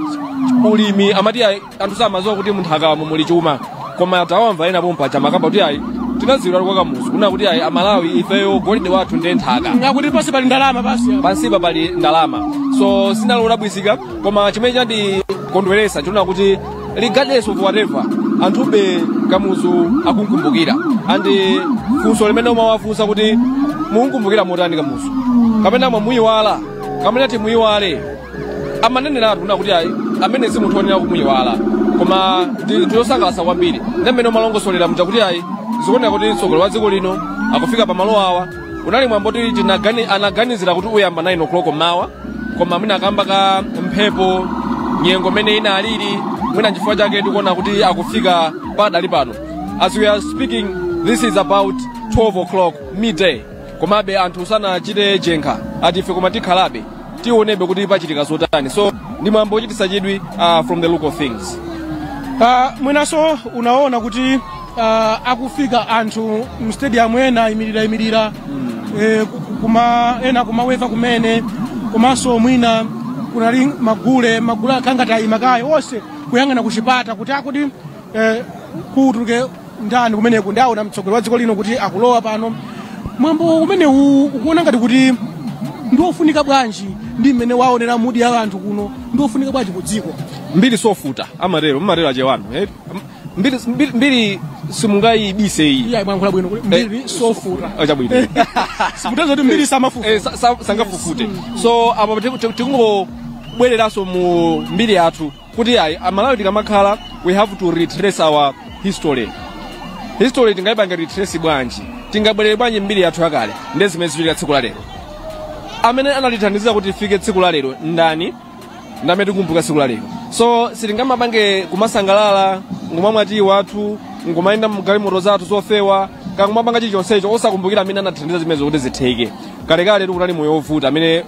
ulimi. Amati anthu samadziwa kuti munthu akawamo muli chuma. Koma tawamva ena pompaja makamba kuti ayi tinadziwira kwa Kamuzu kuna kuti ayi Amalawi ifeyo golide wathu ndiye nthaka. Ngakuti pansi pali ndalama basi. Pansipa pali ndalama. So sinalola bwisika koma chimene chandikondweresa chonena kuti regardless of whatever anthube Kamuzu akunkumbukira. Andi funso limene umawafunsa kuti munkumbukira motani Kamuzu kapena mwamuyiwala kapena timuyiwale, amaneneratu kuna kuti ayi amene simunthu onena kumuyiwala. Koma ndiyosangalatsa kwambiri ndi mmene umalongosolera mja kuti ayi, zikuoneka kuti mtsogoleri wa dziko lino akufika pamalo awa. Unali mwambo kuti anaganizira kuti uyamba 9 o'clock mawa, koma mwina akamba ka mphepo, nyengo mmene inalili, mwina nchifukwa chake tikuona kuti akufika padali pano. As we are speaking, this is about 12 o'clock midday, komabe anthu sanachite jenkha, ati ife koma tikhalabe tionebe kuti pachitika zotani. So ndi mwambo ochititsa chidwi from the look of things. Mwinanso unaona kuti akufika anthu mstadium, ena imirira imirira, kuma ena kumaweva kumene, komanso mwina kunali magule, magule akangati ayima kaye onse kuyang'ana kuchipata kuti akuti kutuluke ndani kumeneku. Ndaona mtsogoleri wa dziko lino kuti akulowa pano. Mwambo umenewu ukuona ngati kuti ndiofunika bwanji, ndi mmene waonera mood ya anthu kuno, ndiofunika bwanji ku dziko? Mbiri sofuta, amatero mmatero achewanu, eh? Mbiri, mbiri, mbiri simungayibise iyi. Iya, mwankhula bwino kuti mbiri sofuta. Chabwino. Sikuteza kuti mbiri samafufuta. Sangafufute. So apo tikungobwereranso mu mbiri yathu kuti ayi, Amalawi tikamakhala, we have to retrace our history. History tingayipanga retrace bwanji? Tingabwerere bwanji mbiri yathu yakale? Ndi zimene zichitika tsiku la lero. Amene anatithandizira kuti tifike tsiku la lero ndani? Ndamene tikumbuka tsiku la lero. So sitingamapange kumasangalala, ngumamwa tiyi wathu, ngumayenda mgalimoto zathu zofewa, kangumapanga chilichonsecho osakumbukira amene anatithandiza zimenezo kuti zitheke. Kalekale tikunali moyo wovuta amene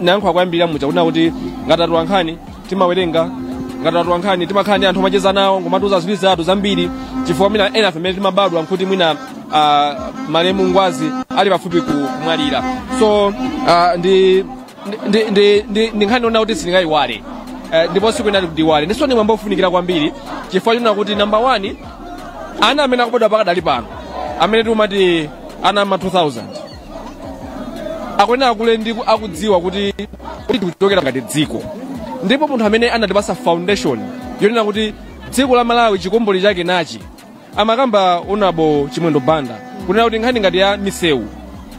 nayankhula kuyambirira muja kunena kuti ngati atolankhani timawerenga, ngati atolankhani timakhala ndi anthu amacheza nawo, ngumatiuza ziwiri zathu zambiri, chifukwa mwina ena afe amene timabadwa nkuti mwina malemu Ngwazi ali pafupi kumwalira. So ndi nkhani yonena kuti sindingayiwale, ndipo siku inati kuti iwale. Ndiso ndi mwambo ofunikira kwambiri chifukwa chonena kuti number one, ana amene akubadwa pakadali pano, amene tikumati ana ma 2000, akuyenera akule ndi akudziwa kuti tikuchokera ngati dziko, ndipo munthu amene anatipasa foundation yonena kuti dziko la Malawi chikomboli chake nachi, amakamba Honorable Chimwendo Banda kunena kuti nkhani ngati ya misewu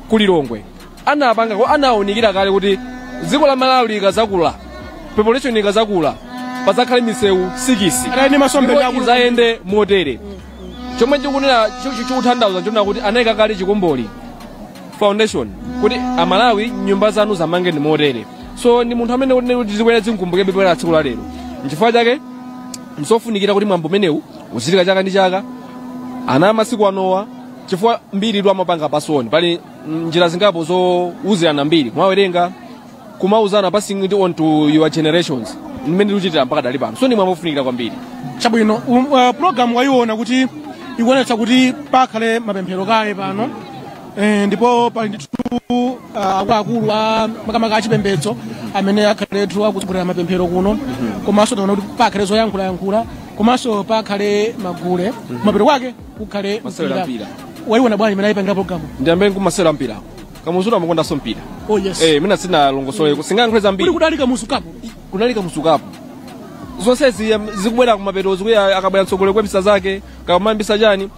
kulilongwe anapanga anawunikira kale kuti dziko la Malawi likazakula, population ikazakula, pazakhale misewu 6. Adali ndi masomphenya Ndipo akulu. Izayende motere. Chomwe chikunena, chikutanthauza chonena kuti anayika kale chikomboli, foundation, kuti Amalawi nyumba zanu zamange ndi motere. So ndi munthu amene kuti zikwera zinkumbukebe bwera tsiku la lero. Nchifukwa chake nsofunikira kuti mwambo umenewu uzichitika chaka ndi chaka, ana amasiku anowa, chifukwa mbiri tu amapanga pasoni. Pali njira zingapo zowuzirana mbiri, kumawerenga, kumauzana, passing it on to your generations, mmene tikuchitira mpaka dali pano. So ndi mwambo ofunikira kwambiri. Chabwino. Program wayiona kuti ikuonetsa kuti pakhale mapemphero kaye pano, ndipo pali ndithu akuluakulu a makamaka achipembedzo amene akhaletu akutsogolera mapemphero kuno. Komanso taona kuti pakhale zoyankhulayankhula, komanso pakhale magule, kumapeto kwake kukhale masewera mpira. Mpira. Wayiona bwanji imene ayipangira program? Ndiyambe nkumasewera mpira. Kamuzu amakondanso mpira. Oh yes. Mina sinalongosole, singayankhule zambiri. Kuli kudali Kamuzu Cup. Kunali Kamuzu Cup. Zonsezi zikubwera kumapeto, zikuya akabwera mtsogoleri kwembisa zake kakumambisa chani.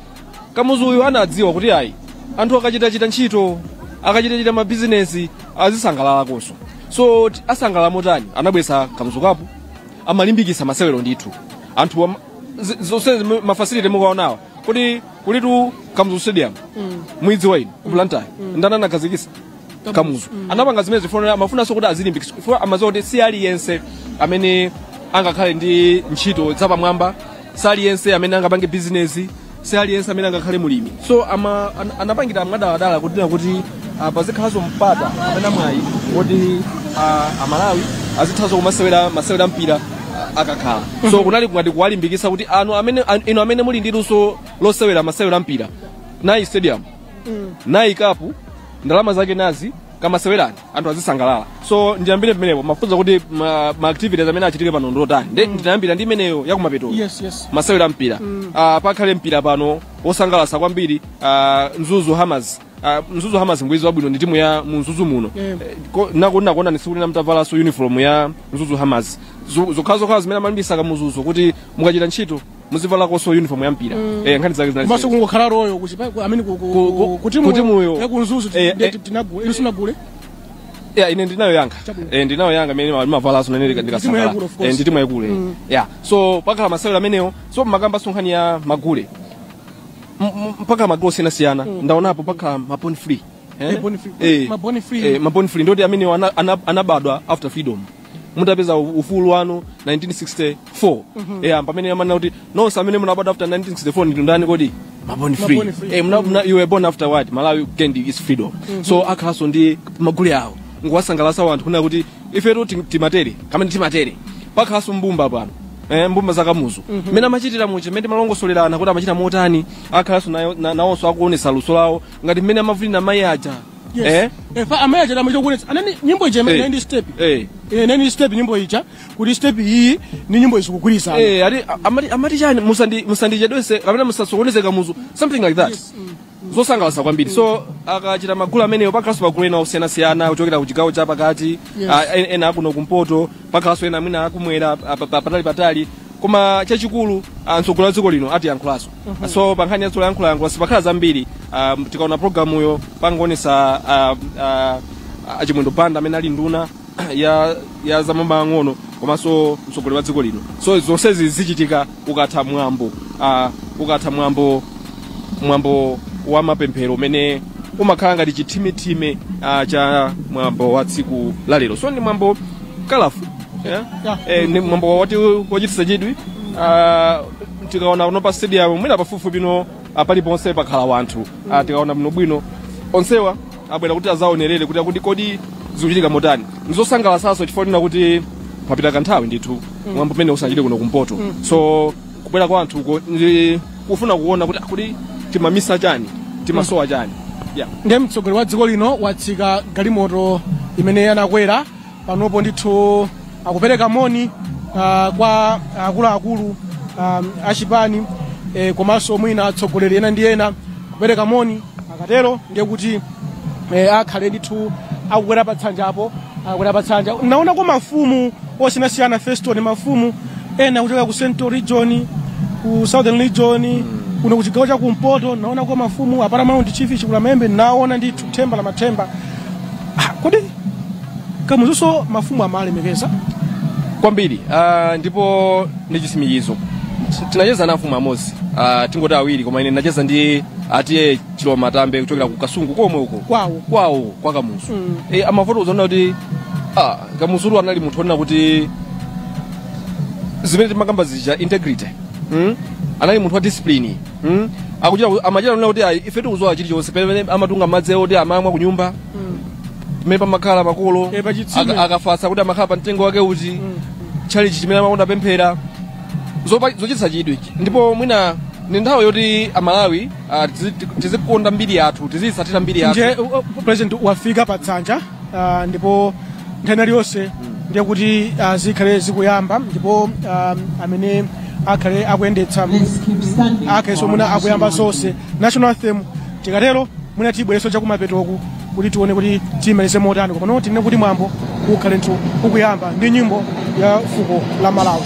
Kamuzu uyu anadziwa kuti ayi, anthu akachitachita ntchito, akachitachita mabizinesi, azisangalalakonso. So asangalala motani? Anabwesa Kamuzu Cup, amalimbikisa masewero ndithu. Anthu zonse mafacility mukaonawa kuti kulitu Kamuzu Stadium, mwidzi wa inu ku Blantyre, ndani anakhazikisa? Kamuzu. Anapanga zimene zifuna, amafunanso kuti azilimbikisa chifukwa amadziwa kuti si aliyense amene angakhale ndi ntchito zapamwamba, si aliyense amene angapange bizinesi, si aliyense amene angakhale mulimi. So anapangira mwadaladala kutina kuti pazikhalanso mpata kapena mwayi woti Amalawi azithanso kumasewera masewera mpira akakhala. So kunali ngati kuwalimbikisa kuti anu amene inu amene muli ndi luso losewera masewera mpira, nayi stadium, nayi cup, ndalama zake nazi, kamasewerani, anthu azisangalala. So ndiyambire pamenepo. Mafunza kuti ma activities amene achitike pano ndotani? Ndi ndinayambira ndi imeneyo yakumapeto. Yes. Masewera mpira. Pakhale mpira pano wosangalatsa kwambiri. Mzuzu Hammers, Mzuzu Hammers ngwizi wabwino, ndi timu ya mu Mzuzu muno. Nakuona ni siku lina mtavalanso uniform ya Mzuzu Hammers. Zokhazokha zimene amalimbisa Kamuzuzu kuti mukachita ntchito muzivalakonso uniform ya mpira. Nkhani zake zinali komanso zimene. Kungokhala royo kuchipa amene Ku timuyo. Ku Mzuzu. Tinagule, inu sunagule? Yeah, ine ndinayo yanga. Ndinayo yanga imene ndimavalaso nene ndikasangala. Timu yaikulu, of course. Ndi timu yaikulu. Yeah, so pakhala masewero amenewo. So makamba nkhani ya magule, mpaka magule osiyanasiyana. Ndaonapo pakhala ma born free. Born free. Ma born free. Ma born free ndoti amene anabadwa after freedom, mutapeza ufulu wanu 1964. Pamene amanena kuti nonse amene munabadwa after 1964 ndi ndani kodi? Ma born free. Ma born free. You were born after what? Malawi gained its freedom. So akhalanso ndi magule awo nkuwasangalatsa wanthu kunena kuti ifetu timatere kamene timatere. Pakhalanso mbumba pano, mbumba zakamuzu, mmene amachitira muja, mmene timalongosolerana kuti amachita motani. Akhalanso nawonso akuonesa luso lawo ngati mmene amavulira mayi aja. Yes. Fa amayi aja amachita kuonetsa anani nyimbo ija imene ndi step. Neni step nyimbo ija kuti step iyi ni nyimbo izikugwirizana. Ati amati chani, musandichedwese kapena musasokoneze Kamuzu, something like that. Zosangalatsa kwambiri. So akachita magulu amenewo, pakhalanso magulu ena osiyanasiyana kuchokera ku chigawo cha pakati, ena akuno kumpoto, pakhalanso ena mwina akumwera patali patali. Koma chachikulu, mtsogoleri wa dziko lino atiyankhulanso. So pa nkhani ya zoyankhulayankhula sipakhala zambiri. Tikaona programuyo, pangoonesa Achimwendo Banda amene ali nduna ya zamaboma ang'ono komanso mtsogoleri wa dziko lino. So zonsezi zichitika ukatha mwambo, ukatha mwambo wa mapemphero umene umakhala ngati chithimithime cha mwambo wa tsiku la lero. So ndi mwambo colourful, yeah? Yeah. Ni mwambo wati wochititsa chidwi. Tikaona kuno pa stadium, mwina pafupifupi no, paliponse pakhala wanthu. Tikaona bwino bwino, onsewa abwera kuti azaonerere kuti kodi zikuchitika motani. Nzosangalatsanso chifukwa tina kuti papita kanthawi ndithu mwambo umene usachite kuno kumpoto. So kubwera kwa anthu ndi kufuna kuona kuti kuti timamisa chani, timasowa chani, yeah. Ndiye mtsogoleri wa dziko lino watsika galimoto imene anakwera panopo ndithu, akupereka moni kwa akuluakulu achipani, komanso mwina atsogoleri ena ndi ena, kupereka moni. Akatero ndiye kuti akhale ndithu akukwera patsanjapo, akukwera patsanja. Naonako mafumu osiyanasiyana, Feston, mafumu ena kuchoka ku Central Region, ku Southern Region, kuno kuchigawo cha kumpoto. Naonako mafumu a Paramount Chief Chikulamembe, naona ndithu Themba la Mathemba. Kodi Kamuzuso mafumu amalemekeza? Kwambiri, ndipo ndi chitsimikizo. Tinacheza na mfumu amodzi, tingoti awiri, koma ine ndinacheza ndi atiye Chiloma Matambe kuchokera ku Kasungu komwe uko. Kwawo. Kwawo kwa Kamuzu. Amafotokoza kuti Kamuzutu anali munthu onena kuti zimene timakamba zija, integrity, Anali munthu wa discipline, Akuchita amachita kunena kuti ayi, ife tikuzowa chilichonse pamene amatunga madzi oti amamwa ku nyumba, pamene pamakhala makolo, pachitsime. Akafasa kuti amakhala pa mtengo wake uti, tchalichi chimene amakonda pemphera. Zochititsa chidwi, ndipo mwina ni nthawi yoti Amalawi tizikonda mbiri yathu, tiziyitsatira mbiri yathu. Nje president wafika patsanja, ndipo nthawi iliyonse ndiye kuti zikhale zikuyamba, ndipo amene akhale akuyendetsa akhalenso mwina akuyamba zonse national anthem. Tikatero mwina tibwereso chakumapetoku kuti tione kuti tiyimalize motani. Koma no, tinene kuti mwambo ukhale nthu ukuyamba ndi nyimbo ya fuko la Malawi.